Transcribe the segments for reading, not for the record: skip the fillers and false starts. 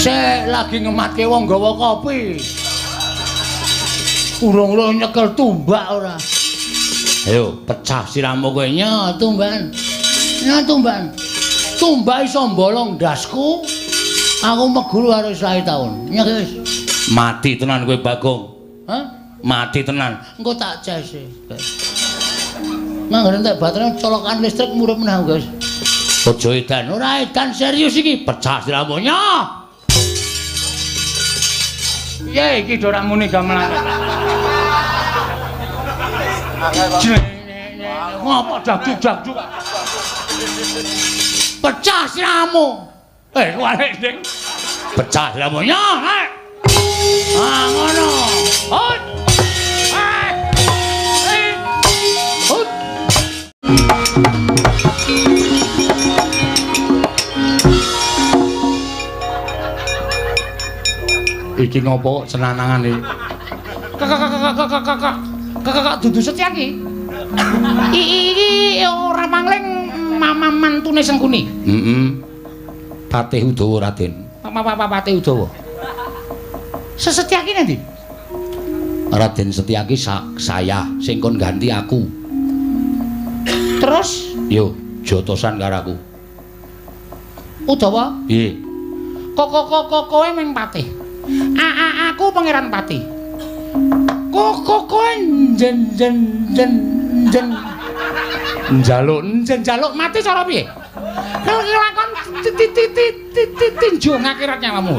Sik lagi ngematke wong gawa kopi. Urung-urung nyekel tumbak ora. Ayo pecah sirahmu kowe nya tumbakan. Nya tumbakan. Tumbak iso mbolong ndasku. Aku meguru karo 20 taun. Nya wis. Mati tenan kowe Bagong. Hah? Mati tenan. Engko tak cese. Manggon entek baterai colokan listrik murip meneh, guys. Aja edan, ora edan serius iki. Pecah sirahmu nya. Piye iki ora muni gamelan. Ngapa dakjuk-dakjuk? Pecah sirahmu. Kuwalik ding. Pecah sirahmu nya. Ah ngono. Hut. Hut. Iki ngopo senanangan iki? Kakak kakak dudu Setyaki. Iki ora mangling mama mantune Sengkuni. Heeh. Patih Udawa Raden. Patih Udawa. Sesetyaki nanti? Raden Setyaki saya sing kon ganti aku. Terus yo jotosan karo aku. Udawa? Piye? Kok kowe meng patih. Aku Pangeran Pati. Kok kowe njen njen njen njen njaluk njen njaluk mati cara piye? Kelakon tinju ngakirat nyawamu.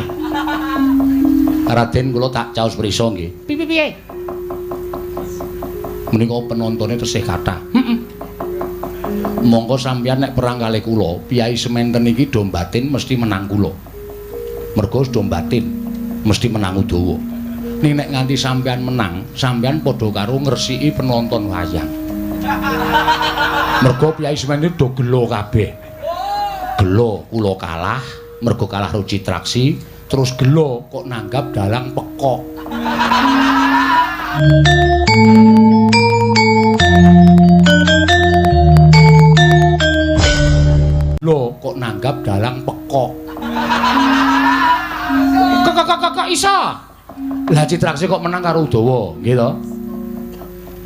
Raden kula tak caos prisa nggih. Piye piye? Menika penontone tesih kathah. Heeh. Monggo sampeyan nek perang kalih kula, piyai sementen iki do batin mesti menang kula. Mergo do batin mesti menang Udawa. Ning nek nganti sampeyan menang, sampeyan padha karo ngresiki penonton wayang. Mergo piyai sementen do gelo kabeh. Gelo kula kalah, mergo kalah karo Citraksi, terus gelo kok nanggap dalang pekok. Lho kok nanggap dalang pekok. Kok iso? Lah Citraksi kok menang karo Udawa, nggih to?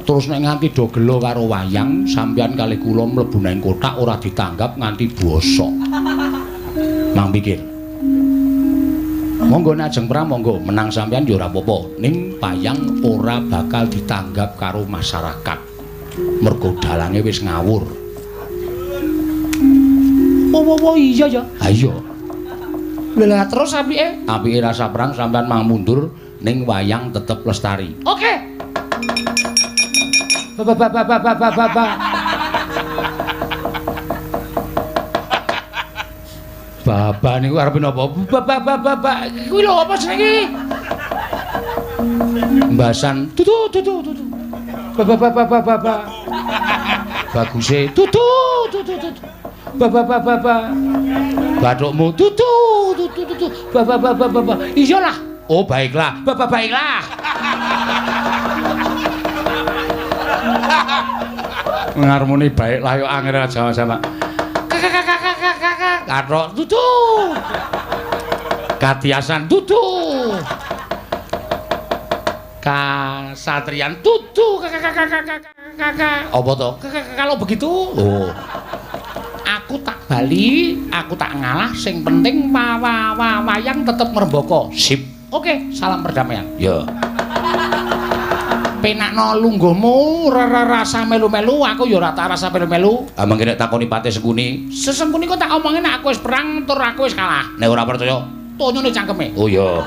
Terus nek nganti do gelo karo wayang, sampeyan kalih kula mlebu nang kothak ora ditanggap nganti bosok. Mang pikir. Monggo nek ajeng perang monggo, menang sampeyan ya ora apa-apa. Ning wayang ora bakal ditanggap karo masyarakat. Mergo dalange wis ngawur. Oh iya ya. Ha iya. Lah terus apike? Apike rasa perang sampeyan mang mundur ning wayang tetep lestari. Oke. Ba ba ba ba ba ba ba. Baba niku arep napa? Ba ba ba ba ba. Kuwi lho apa jenenge? Mbasan tutu tutu tutu. Ba ba ba ba ba ba. Baguse tutu tutu tutu. Ba ba ba ba ba. Bathukmu tutu tutu tutu. Ba ba ba ba ba. Iyalah. Oh baiklah. Ba ba baiklah. Ngarmoni baiklah yo angel aja sama. Kakak Kathok tutu. Katiasan tutu. Kasatriyan tutu. Kakak. Apa to? Kalau begitu. Oh. Aku tak bali, aku tak ngalah, sing penting wayang tetep ngrembaka. Sip. Oke, salam perdamaian. Ya. Penakno lungguhmu ora rasa melu-melu, aku ya ora tak rasa melu-melu. Ah mangke nek takoni Patih Sengkuni, Sesengkuni kok tak omongin nek aku wis perang tur aku wis kalah. Nek ora percaya, tonyone cangkeme. Oh iya.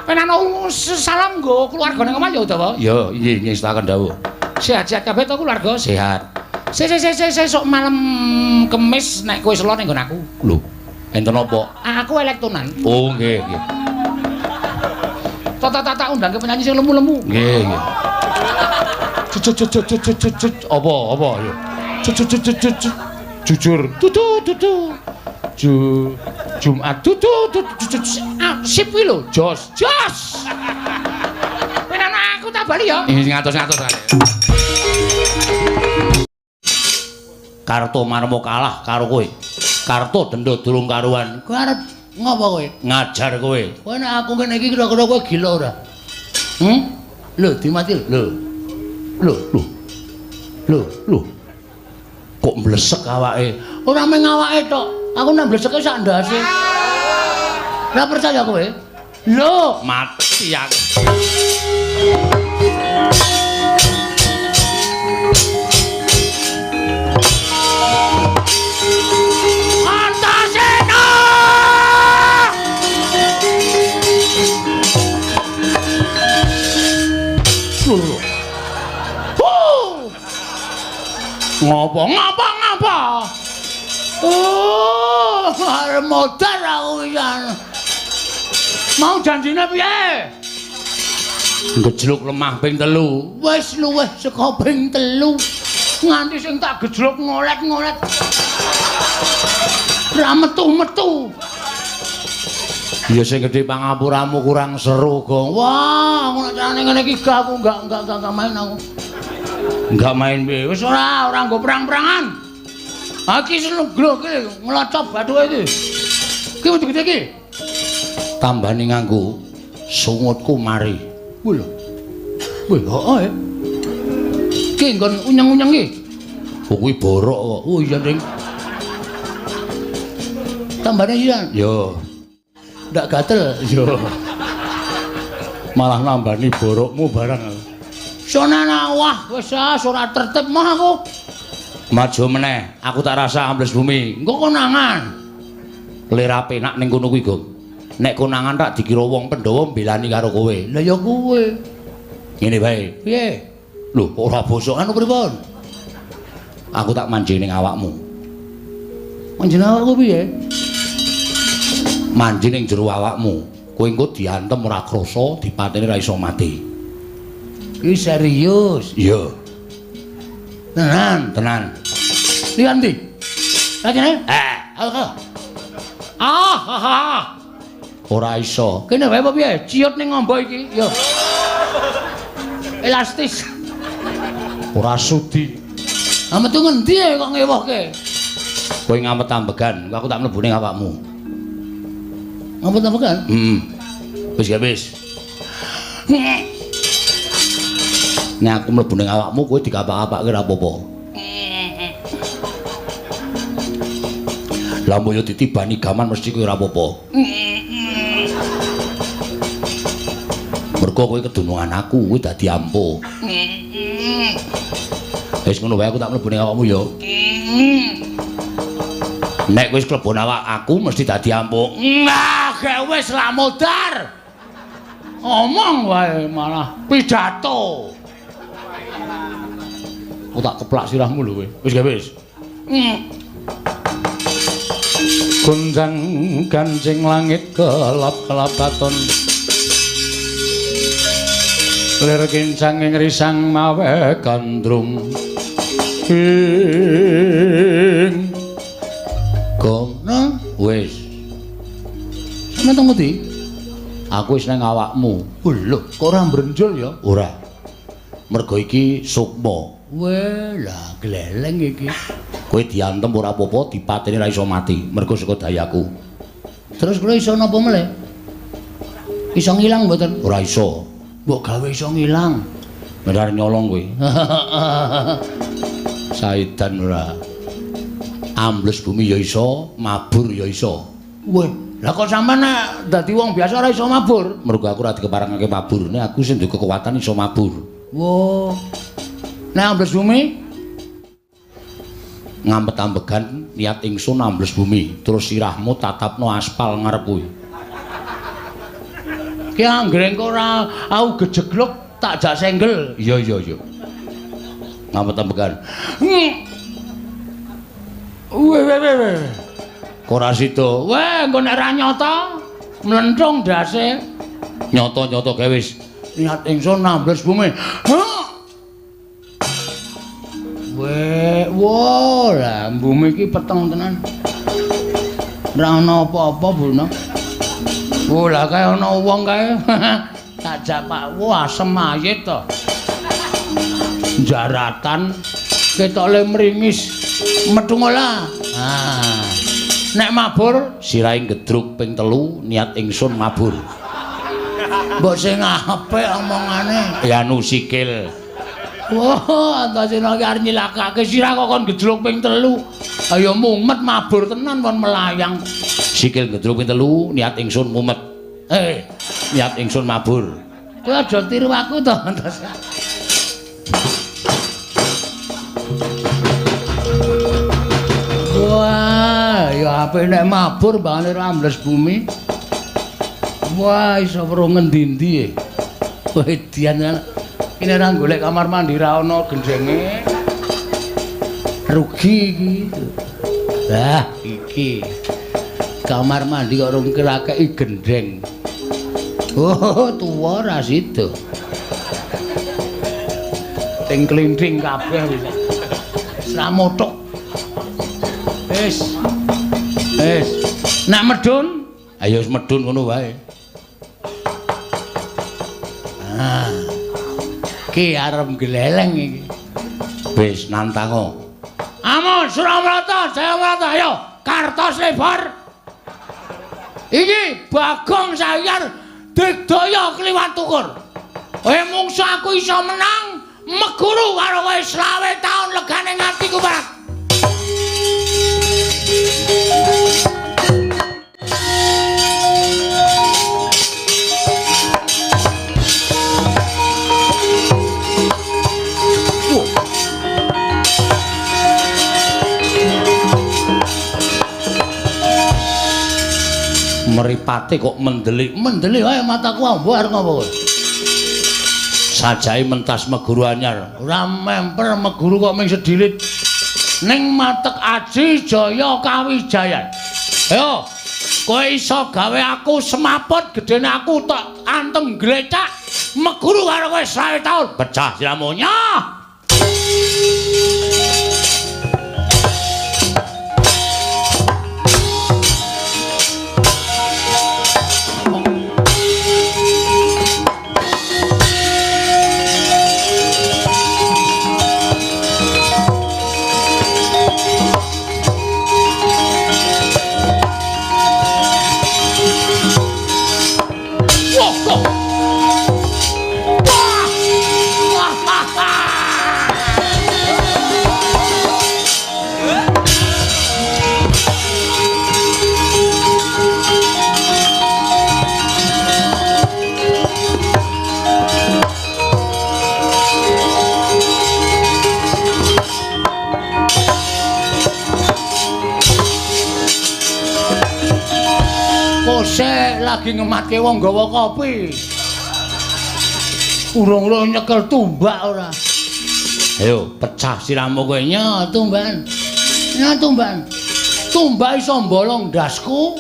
Penakno salam nggo keluarga ning omah ya Udawa. Ya, nggih ngestaken dawuh. Sehat-sehat kabeh to keluarga? Sehat. Sesuk malam Kemis nek kowe selo ning nggon aku. Lho, enten apa? Aku elektonan. Oh nggih, nggih. Tak undangke penyanyi sing lemu-lemu. Nggih, nggih. Cucut apa apa ya. Cucut jujur. Tutu tutu. Jumat tutu tutu. Sip kuwi lho, jos. Jos. Penana aku tak bali ya. Nggih ngatos-ngatos. Karto Marmo kalah karo kowe. Karto denda durung karuan. Kowe arep Ngopo kowe? Ngajar kowe. Kowe nek aku ngene iki kira-kira kowe gila ora? Lho, dimati lho. Lho, lho. Lho, lho. Kok mblesek awake? Ora mung awake tok. Aku nek mbleseke sak ndase. Ora percaya kowe? Lho, mati aku. Antasena! Lho. Ngopo? Ngapa ngapa? Oh, arep modar aku pisan. Mau janjine piye? Gejluk lemah ping 3. Wis luwih saka ping 3. Nganti sing tak gejluk ngolet-ngolet. Ora metu-metu. Ya sing gedhe pangapuramu kurang seru, Gong. Wah, aku nek carane ngene iki gak aku enggak main aku. Enggak main piye? Wis ora nggo perang-perangan. Iki seneng glo iki nglocop bathuke iki. Iki wedi gede iki. Tambani nganggo sungutku mari. Wih lho. Wih, heeh. Iki nggon unyeng-unyeng iki. Oh, kuwi borok kok. Oh iya, Ding. Tambane iya. Yo. Ndak gatel. Yo. Malah nambani borokmu barang. Sonana wah wis ora tertib mah aku. Maju meneh, aku tak rasa ambles bumi. Engko konangan. Lera penak ning kono kuwi, Gong. Nek konangan tak dikira wong Pandhawa mbelani karo kowe. Lah ya kowe. Ngene wae. Piye? Lho, ora bosokan pripun? Aku tak manjing ning awakmu. Manjing awakku piye? Manjing ning jero awakmu. Kowe engko diantem ora krasa, dipateni ra iso mati. Iki serius. Iya. Tenan, tenan. Liyan ndi? Kene? Ah, ah. Ora iso. Kene wae apa piye? Ciut ning ngombo iki. Yo. Elastis. Ora sudi. Ah metu ngendi kok ngewohke? Kowe ngamet ambegan, aku tak mlebu ning awakmu. Ngamet ambegan? Heeh. Wis ya wis. Nek aku mlebu ning awakmu kowe dikapak-kapake ora apa-apa. Lah mbok yo ditibani gaman mesti kowe ora apa-apa. Mergo kowe kedunungan aku, kowe dadi ampuh. Wis ngono wae aku tak mlebu ning awakmu ya. Nek wis klebon awak aku mesti dadi ampuh. Nah, gek wis lah modar. Omong wae malah pidato. Aku tak keplak sirahmu lho kowe. Wis gak wis. Gonjang kancing langit kelap-kelapaton. Lir kincang ing risang mawe gandrung. Ing gono wis. Sampe teng ngendi? Aku wis nang awakmu. Lho, kok ora mbrenjol ya? Ora. Mergo iki sukma. Weh, lah gleleng iki. Kowe diantem ora apa-apa, dipateni ra iso mati, mergo saka dayaku. Terus kula iso napa meleh? Iso ngilang mboten? Ora iso. Mbok gawe iso ngilang. Bener nyolong kowe. Saidan ora. Ambles bumi ya iso, mabur ya iso. Weh, lah kok sampean nek dadi wong biasa ora iso mabur? Mergo aku ora dikeparengake mabur. Nek aku sing duwe kekuatan iso mabur. Wah. Nek ambles bumi ngampet ambegan niat ingsun ambles bumi terus sirahmu tatapno aspal ngarep kuwi. Ki anggere engko ora aku gejegluk tak jak senggel. Iya iya iya. Ngampet ambegan. Weh weh weh. Kok ora sida? Weh engko nek ora nyata mlenthung ndase. Nyata-nyata gawe wis niat ingsun ambles bumi. Weh, wah, lah bumi iki peteng tenan. Ora ana apa-apa, Bu. Wah, lah kae ana wong kae. Tak jak Pak, wah asem mayit to. Jaratan ketoke mringis. Metu ngolah. Ah. Nek mabur sirahe gedruk ping 3 niat ingsun mabur. Mbok sing apik omongane. Ya nu sikil. Wah, Antasena iki arep nyilakake sirah kok kon gejluk ping 3. Ayo mumet mabur tenan kon melayang. Sikil gejluk ping 3 niat ingsun mumet. Niat ingsun mabur. Kowe aja tiru aku to, Antasena. Wah, ya apik nek mabur mbangane ora ambles bumi. Wah, iso weruh ngendi-endi e. Wedian iki ora golek kamar mandi ra ana gendenge. Rugi iki. Lah, iki kamar mandi kok rung kirakeki gendeng. Oh, tuwa ra sida. Ting klinting kabeh wis. Ora mothok. Wis. Wis. Nak medun, ayo wis medun ngono wae. Ah. Ki arep gleleng iki. Wis nantango. Amun Suramrata, Jayamrata, ayo kartos lebar. Iki Bagong Sayar digdaya kliwat tukur. Kowe mungsu aku iso menang meguru karo kowe 25 taun legane ngatiku, Pak. Mripate kok mendelik, mendelik wae mataku ambo arep ngopo kowe. Sajae mentas meguru anyar. Ora memper meguru kok ming sedilit. Ning matek aji jaya kawijayan. Ayo, kowe iso gawe aku semaput gedene aku tak antem glecak meguru karo kowe 25 taun. Pecah siramu nyoh. Lagi ngematke wong gawa kopi. Urung-urung nyekel tumbak ora. Ayo pecah siramu kowe nyo tumbakan. Nyo tumbakan. Tumbak iso mbolong ndasku.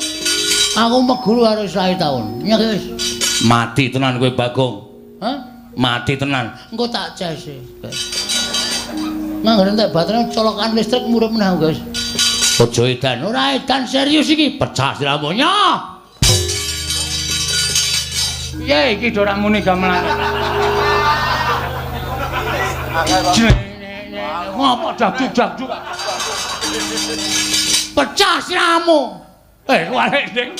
Aku meguru karo 25 taun. Nyek wis. Mati tenan kowe Bagong. Hah? Mati tenan. Engko tak cese. Manggon entek baterainya colokan listrik murup meneh, guys. Aja edan. Ora edan serius iki. Pecah siramu nyo. Piye iki ora muni gamelan. Ngopo dakjuk-dakjuk. Pecah siramu. Kuwalik ding.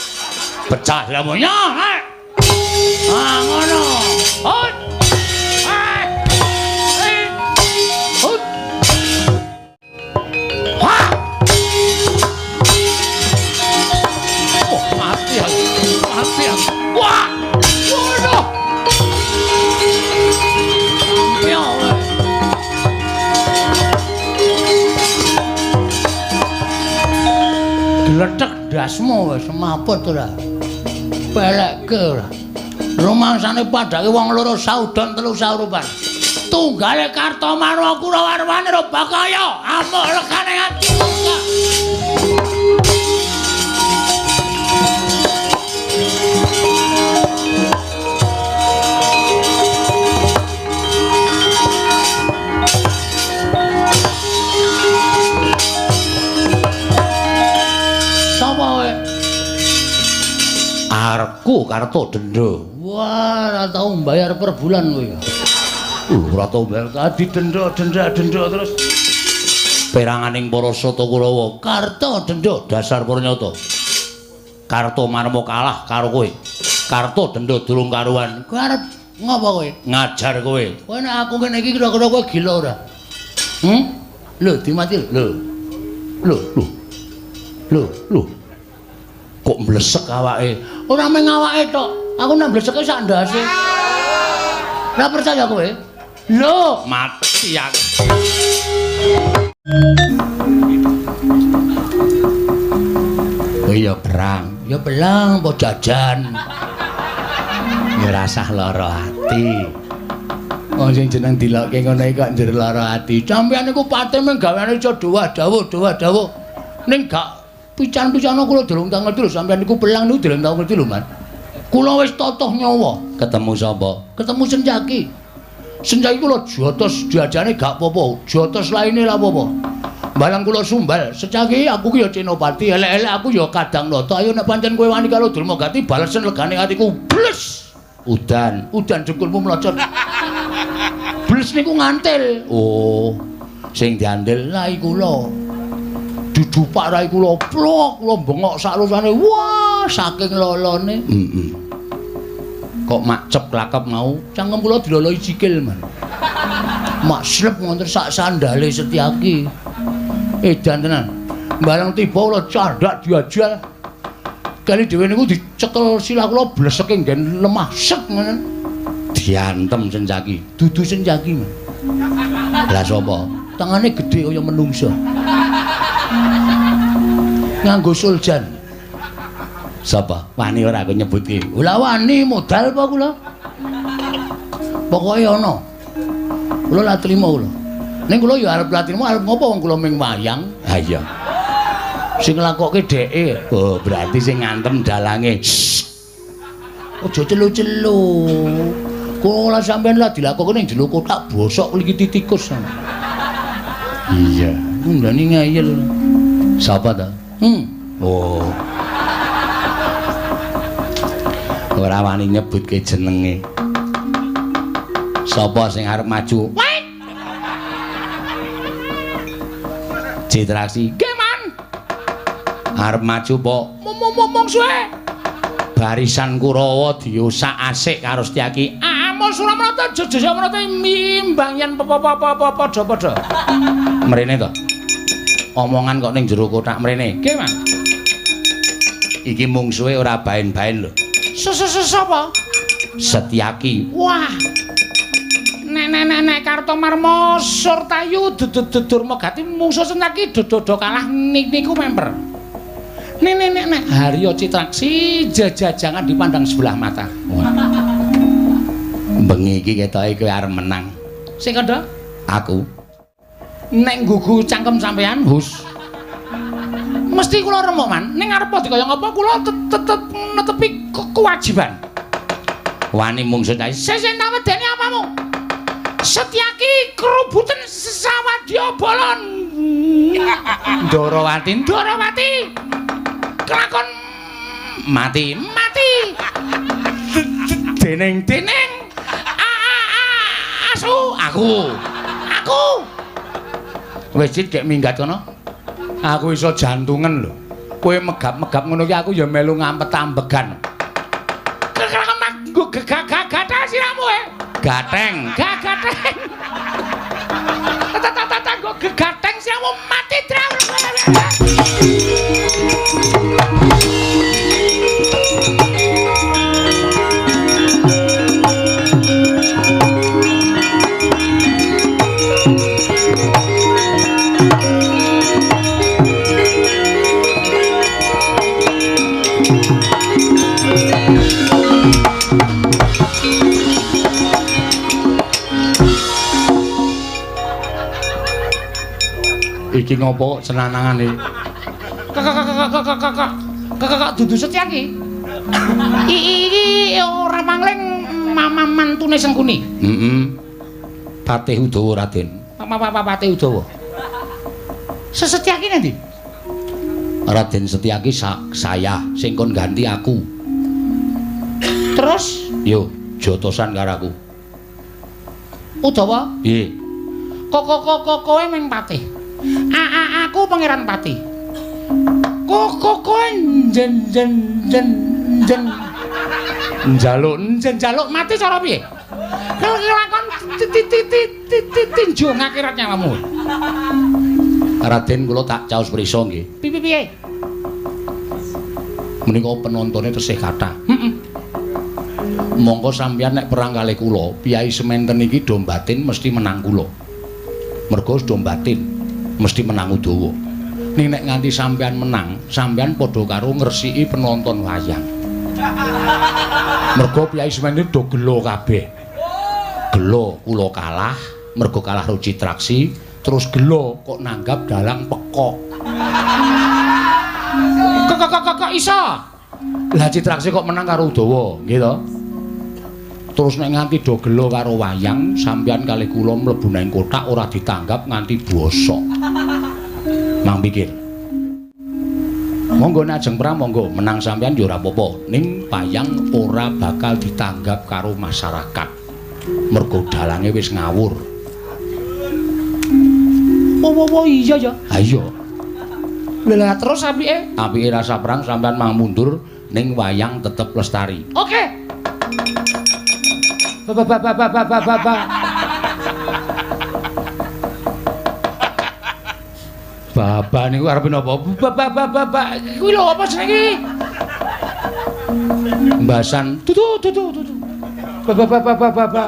Pecah siramu nyoh. Ah ngono. Hut. Hut. Ha. Oh, mati aku. Mati aku. Wah. Waduh. Gletek ndasmu wis semaput ora. Pelekke ora. Rumangsane padake wong loro saudon telu saurupan. Tunggale Kartomarwa Kurawarwane Robakaya amuk legane ati. Arku kartu denda. Wah, ora tau mbayar per bulan kowe. Ora tau mbayar. Didenda, denda, denda terus. Peranganing para Sata Kurawa, Karta dendha dasar pranyata. Karta Marma kalah karo kowe. Karta dendha durung karuan. Kowe arep ngopo kowe? Ngajar kowe. Kowe nek aku ngene iki kira-kira kowe gila ora? Lho, dimati lho. Lho, lho. Lho, lho. Kok mblesek awake? Ora mung awake tok. Aku nek mbleseke sak ndase. Ora percaya kowe? Lho, mati aku. Kowe ya perang, ya belang apa jajan. Ya rasah lara ati. Wong sing jeneng dilokke ngono iki kok njur lara ati. Sampeyan niku pate mung gaweane iso dawuh dawuh dawuh. Ning gak pican-picana kula durung tau ngerti lho sampeyan niku pelang niku durung tau ngerti lho, Man. Kula wis totoh nyawa. Ketemu sapa? Ketemu Sencaki. Sencaki kula jotos jajane gak apa-apa, jotos laine lah apa-apa. Balang kula sumbal, Sencaki aku ki ya Senopati, elek-elek aku ya Kadang Nata. Ayo nek pancen kowe wani karo Durmagati balesen legane atiku. Bles. Udan, udan jengkulmu mlocot. Bles niku ngantil. Oh, sing diandel rai kula. Didupak rai kula, plok kula bengok sakrusane. Wah, saking lolone. Heeh. Kok makcep klakep mau? Cangkem kula diloloi sikil, Man. Mak slep ngonten sak sandale Setyaki. Edan tenan. Bareng tiba kula candhak diajal. Kali dhewe niku dicekel silah kula bleseke nggen lemah sek ngoten. Diantem Sencaki. Dudu Sencaki, Man. Lah sapa? Tangane gedhe kaya menungsa. Nganggo suljan. Sapa? Wani ora aku nyebutke. Lah wani modal apa kula? Pokoke ana. Kula la trima kula. Ning kula ya arep la trima arep ngopo wong kula ming wayang. Ha iya. Sing nglakokke dheke. Oh, berarti sing ngantem dalange. Aja celu-celu. Kula sampean lah dilakokke ning jero kotak bosok iki tikus. Iya, ngundani ngeyel. Sapa ta? Oh. Ora wani nyebutke jenenge. Sapa sing arep maju? Citraksi. Nggih, Man. Arep maju po? Mung suwe. Barisan Kurawa diosak-asik karo Setyaki. Amul Suramrata Jajasamrata mimbang yen padha-padha. Mrene to. Omongan kok ning jero kotak mrene. Nggih, Man. Iki mungsuhe ora baen-baen lho. Sapa? Setyaki. Wah. Nek Kartomarma Surtayu Durmagati mungsuh Setyaki dodo kalah niku memper. Nek Haryo Citraksi jajajangan dipandang sebelah mata. Bengi iki ketoke kowe arep menang. Sing kandha? Aku. Nek nggugu cangkem sampean, hus. Mesti kula remuk, Man. Ning arep dikaya ngapa kula tetep netepi kewajiban. Wani mungsuh ta. Sing tak wedeni apamu? Setyaki krubuten sawadya bala Ndorowati, Ndorowati. Kelakon mati, mati. Dening asu aku. Aku. Wis cit gek minggat kono. Aku iso jantungan lho. Kowe megap-megap ngono ki aku ya melu ngampet-ambegan. Kelakon nggo gagah-gagah siramu e. Gateng, gagateng. Tata nggo gegateng siramu mati trawur. Iki ngopo senanangane? Kakak dudu Setyaki. Iki ora mangling mama mantune Sengkuni. Heeh. Patih Udawa Raden. Patih Udawa. Setyaki nanti? Raden Setyaki saya sing kon ganti aku. Terus yo jotosan karo aku. Udawa? Piye? Kok kowe ming patih. Aku Pangeran Pati. Kok kowe njen njen njen njen njaluk njen njaluk mati cara piye? Kelakon tinju ngakhirat nyawamu. Raden kula tak caos prisa nggih. Piye piye? Menika penontone tesih kathah. Heeh. Monggo sampeyan nek perang kalih kula, piyai sementen iki do batin mesti menang kula. Mergo do batin mesti menang Udawa. Ning nek nganti sampeyan menang, sampeyan padha karo ngresiki penonton wayang. Mergo piyai sementen do gelo kabeh. Gelo kula kalah, mergo kalah karo Citraksi, terus gelo kok nanggap dalang pekok. Kok iso? Lah Citraksi kok menang karo Udawa, nggih to? Terus nek nganti do gelo karo wayang, sampeyan kalih kula mlebu nang kothak ora ditanggap nganti bosok. Mang pikir. Monggo nek ajeng perang monggo, menang sampeyan ya ora apa-apa. Ning wayang ora bakal ditanggap karo masyarakat. Mergo dalange wis ngawur. Oh iya ya. Ha iya. Lah terus apike? Apike rasa perang sampeyan mang mundur ning wayang tetep lestari. Oke. Ba ba ba ba ba ba ba. Bapak niku arep napa? Ba ba ba ba ba. Kuwi lho apa jenenge? Mbasan tutu tutu tutu. Ba ba ba ba ba ba.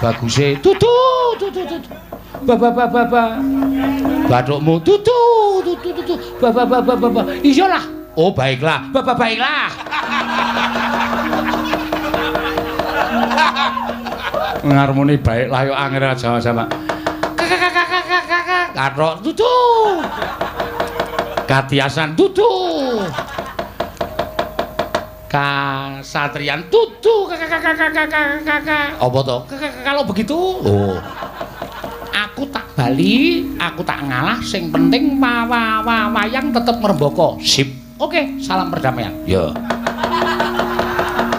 Baguse tutu tutu tutu. Ba ba ba ba ba. Bathukmu tutu tutu tutu. Ba ba ba ba ba. Iyalah. Oh baiklah. Ba ba baiklah. Ngarmoni baiklah yo angel aja sama. Kathok tutu. Katiasan tutu. Kasatriyan tutu. Apa to? Kalau begitu. Oh. Aku tak bali, aku tak ngalah, sing penting wayang tetep ngrembaka. Sip. Oke, salam perdamaian. Ya.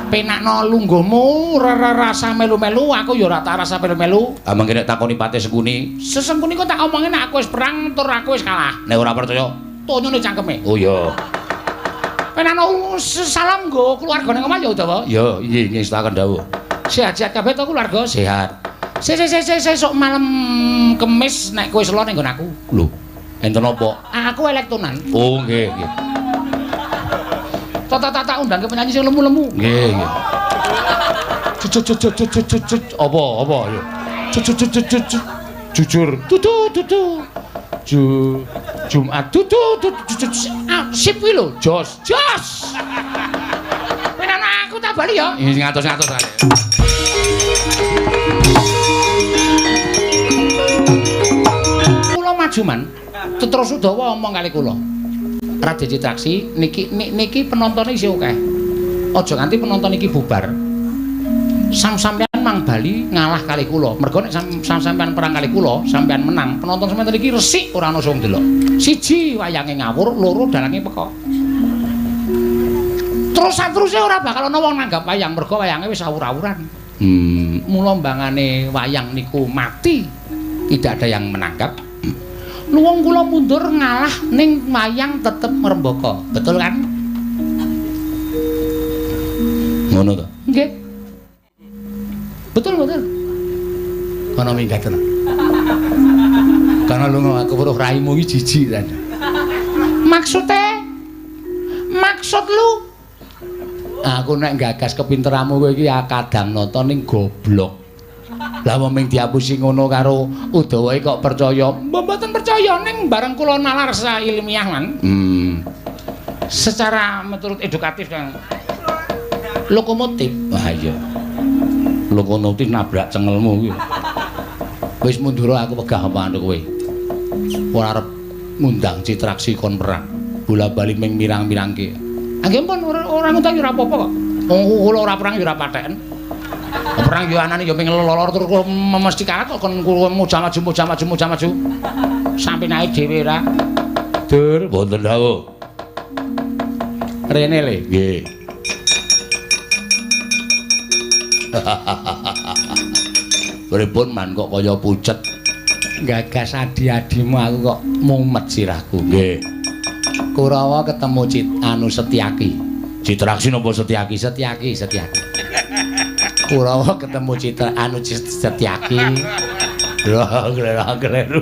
Penakno lungguhmu ora rasa melu-melu, aku ya ora tak rasa melu-melu. Ah mangke nek takoni Patih Sengkuni, Sesengkuni kok tak omongin nek aku wis perang tur aku wis kalah. Nek ora percaya, tonyone cangkeme. Oh iya. Penakno salam nggo keluarga ning omah ya Udawa. Ya, nggih ngestaken dawuh. Sehat-sehat kabeh to keluarga? Sehat. Sesuk malam Kemis nek kowe selo ning nggon aku. Lho, enten apa? Aku elektonan. Oh nggih, nggih. Tak undang ke penyanyi sing lemu-lemu. Nggih, nggih. Cucut apa apa ya. Cucut jujur. Tutu tutu. Jumat tutu tutu. Sip kuwi lho, jos. Jos. Penana aku tak bali ya. Nggih ngatos-ngatos ae. Kula maju man. Terus Udawa omong kali kula. Raden Citraksi niki niki penontone isih akeh. Aja nganti penonton iki bubar. Sampeyan mang bali ngalah kali kula. Mergo nek sampeyan perang kali kula, sampeyan menang, penonton sampeyan iki resik ora ana sing ndelok. Siji wayange ngawur, loro dalange pekok. Terus sateruse ora bakal ana wong nanggap wayang mergo wayange wis awur-awuran. Mula mbangane wayang niku mati. Tidak ada yang menanggap. Luwung kula mundur ngalah ning wayang tetep ngrembaka. Betul kan? Ngono to? Nggih. Betul, betul. Kono minggat tenan. Kono lunga aku weruh raimu iki jijik ta. Maksude? Maksud lu? Aku nek gagas kepinteranmu kowe iki kadang nonton ning goblok. Lah wong ming diapusi ngono karo Udawa kok percaya? Mboten percaya ning bareng kula nalar ilmiah man. Secara menurut edukatif kan. Lokomotif. Wah iya. Lokomotif nabrak cengelmu kuwi. Wis mundur aku wegah apa antuk kowe. Ora arep ngundang Citraksi kon perang. Bola-bali ming mirang-mirangke. Ah nggih pun ora ngundang ya ora apa-apa kok. Wong kula ora perang ya ora patheken. Perang yo anane yo ping lelor terus mesti kalah kok kon mujah maju mujah maju mujah maju. Sampe naik dhewe ra. Dur, wonten dawuh. Rene le. Nggih. Pripun man kok kaya pucet. Gagas adi-adimu aku kok mumet sirahku. Nggih. Kurawa ketemu Cit anu Setyaki. Citraksi napa Setyaki? Setyaki, Setyaki. Kurawa ketemu Citra anu Setyaki. Lah, klera-kleru.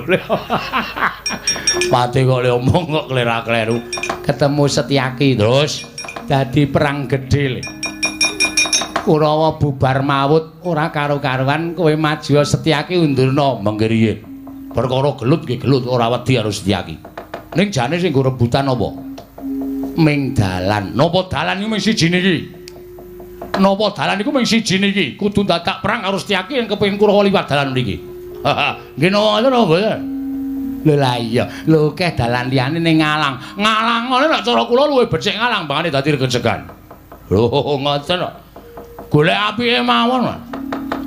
Pate kok le omong kok klera-kleru. Ketemu Setyaki Terus dadi perang gedhe le. Kurawa bubar mawut ora karo-karuan kowe maju Setyaki undurna mengke riyin. Perkara gelut nggih gelut ora wedi karo Setyaki. Ning jane sing nggo rebutan apa? Ming dalan. Napa dalan iku mung siji niki? Napa dalan iku mung siji niki? Kudu dadak perang karo Setyaki yen kepengin Kurawa liwat dalan mriki. Nggih napa ngoten napa mboten? Lho lah iya, lho akeh dalan liyane ning ngalang. Ngalang ngene nek cara kula luwih becik ngalang bangane dadi regejegan. Lho ngoten kok. Golek apike mawon.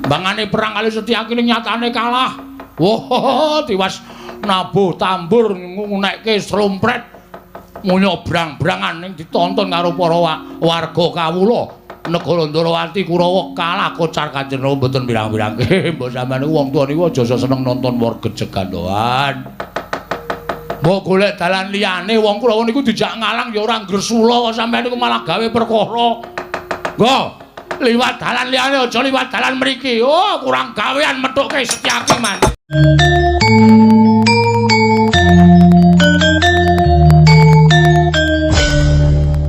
Bangane perang kali Setyaki ning nyatane kalah. Wah, tiwas nabuh tambur ngunekke slompret nyobrang-brangan ning ditonton karo para warga kawula. Negara Ndorowati Kurawa kalah kocar kacir mboten pirang-pirang. Mbok sampeyan niku wong tuwa niku aja seneng nonton war gejegan doan. Mbok golek dalan liyane wong Kurawa niku dijak ngalang ya ora ngresula kok sampeyan niku malah gawe perkara. Nggo, liwat dalan liyane aja liwat dalan mriki. Oh, kurang gawean methuke Setyaki man.